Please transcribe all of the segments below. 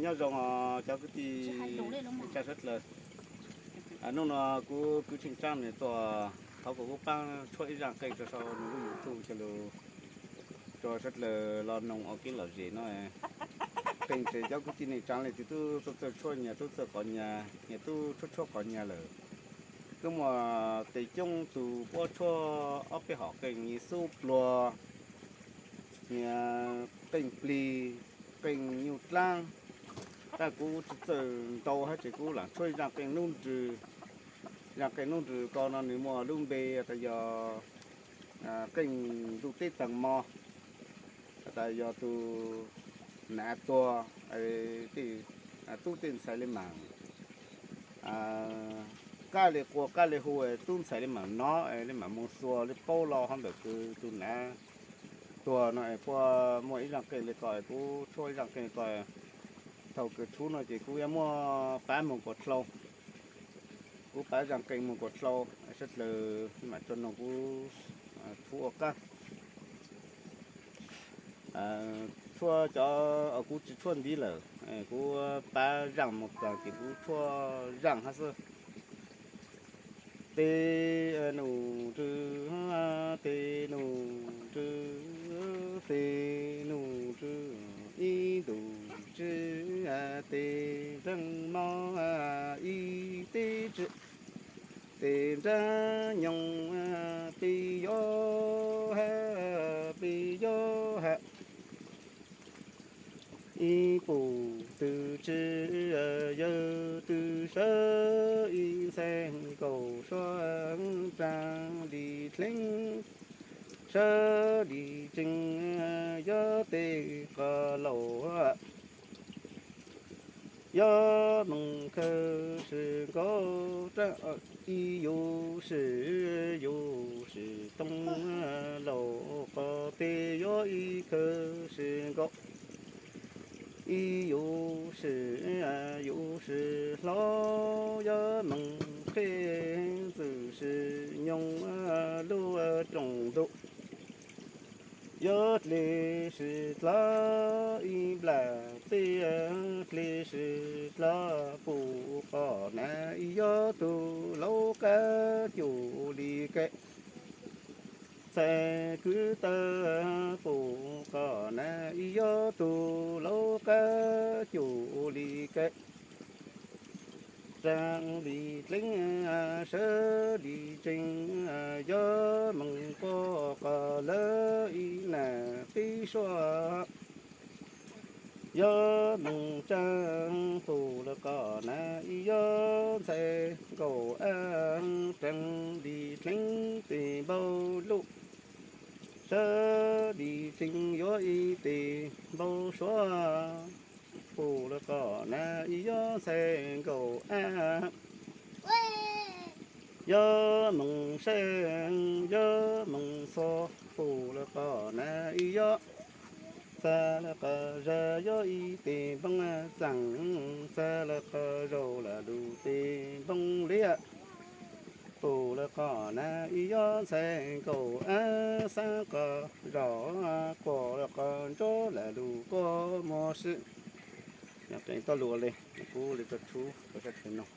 Nyob zoo cov kwv tij neej tsa sawv dlawg. Hnub no kuv kwv Tsheej Tsab nws tuaj thov kom kuv paab tshuab ib zaaj qeej rua sau nws lub YouTube coj lug rua sawv dlawg los noog ua keeb lom zem no. Qeej tes cov kwv tij neej tsa le tes tub txawj tshuab nyag, tub txawj qhov nyag, nyag tub tshuab tshuab qhov nyag lawm. Kuj muaj tes coob tug puab tshuab ob peb hom qeej, nyag xub pluag, nyag qeej plig, qeej nyuj dlaab. Tab kuv tsi txawj ntau hab ces kuv laam tshuab zaaj qeej nub nrws. Zaaj qeej nub nrws ko no nws muaj lub npe tas yog qeej ntuj teb taag mo, tas yog tug nav tuag, tub tej ntxhais le maam, qab le qua qab le hu, tub ntxhais le maam nov, le maam moog xua le paub lug hov ntawm kws tug nav tuag no. Puab muaj ib zaaj qeej le ko, kuv tshuab ib zaaj qeej ko. Thaus kws tshuab no ces kuv yuav muab pav moog kuas dlhau. Kuv pav zaaj qeej moog kuas dlhau, sawv dlawg maam tsuas noog kuv tshuab ua qaab. Tshuab cov kuv tsi tshuab ntiv lawm, kuv pav zaaj moog taag ces kuv tshuab zaaj hab xwb. Tes num ntsws, tes num ntsws, tes num ntsws, ib ntus tsw, tes nraag mo, ib teb tsw, tes nraag nyoog, peb yob ha, peb yob ha. Ib pum tw tsw, yawg tw sawv, ib ntxhais nkaum suav, raag li dleeb sawv li tsees, yob tej qos laus, yob moog khawv sib nkaus, ib yus sim yus sim toob, laus qos tej yob ib khawv sib nkaus, ib yus sim yus sim hlo, yob moog qheb ntxwm sim nyoog, lub rooj ntug yob dle sib dlav, ib nplam tej dle sib dlav, pum qos nav ib yob tug laub qab cum li kaim, ntxhais kwv tawg, pum qos nav ib yob tug laub qab cum li kaim, raag li dleeb sawv li tsees, yob moog quaj qos lawv ib nam qib suab, yob moog tsaag, pum lawv qos nav ib yob, ntxhais nkaum ab, raag li dleeb tes npau luj, sawv li tsees yuav ib tes npau suav, pum lawv qos nav ib yob, ntxhais nkaum ab, yob moog saib, yob moog txhua, pum lawv qos nav ib yob, txag lawv qos zag yuav ib tes npoo txaam, txag lawv qos zaum lawm lug tes npoo liab, pum lawv qos nav ib yob, ntxhais nkaum ab, xaab qos zaum, quas lawv qos ntsob lawm lug quas muag sib. Qeej toj lug le, kuv le tau tshuab rua sawv dlawg noog.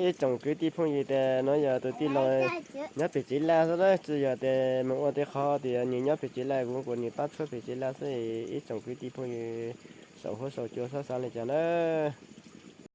Ib tsoom kwv tij phooj ywg, tes no yog tus tij laug nyob pem tsev laj xwb na, tsis yog tes mus ua tej qhov tias nws nyob pem tsev laj, kuv kuas nws pab tshuab pem tsev laj xwb. Ib tsoom kwv tij phooj ywg, saum huab saum cua xav xav li cas na.